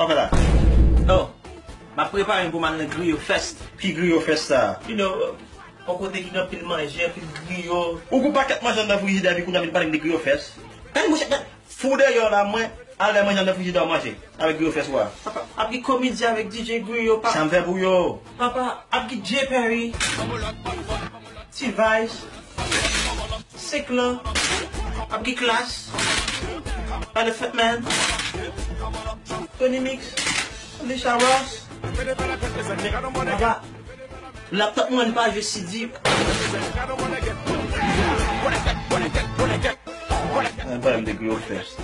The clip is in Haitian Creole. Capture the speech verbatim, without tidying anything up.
Sa w fè la? Oh, m ap prepare m pou m al nan Griyo Fest. Ki Griyo Fest sa? You know, yon kote ki gen anpil manje, anpil griyo. Ou gon pakèt manje anndan frijidè epi kounye a vin pale m de Griyo Fest? Gade monchè, gade. Fou dèyè w la, mwen, al bay manje anndan frijidè w manje avèk Griyo Fès ou a. Papa, ap gen komedyen avèk D J Griyo, pa. Sa m fè pou yo? Papa, ap gen Jay Perry, T-Vice, Seklan, ap gen Klass, Elephant Man, Tony Mix, Alicia Ross. Papa, laptop mwen pa jwe C D. Ann pale m de Griyo Fès.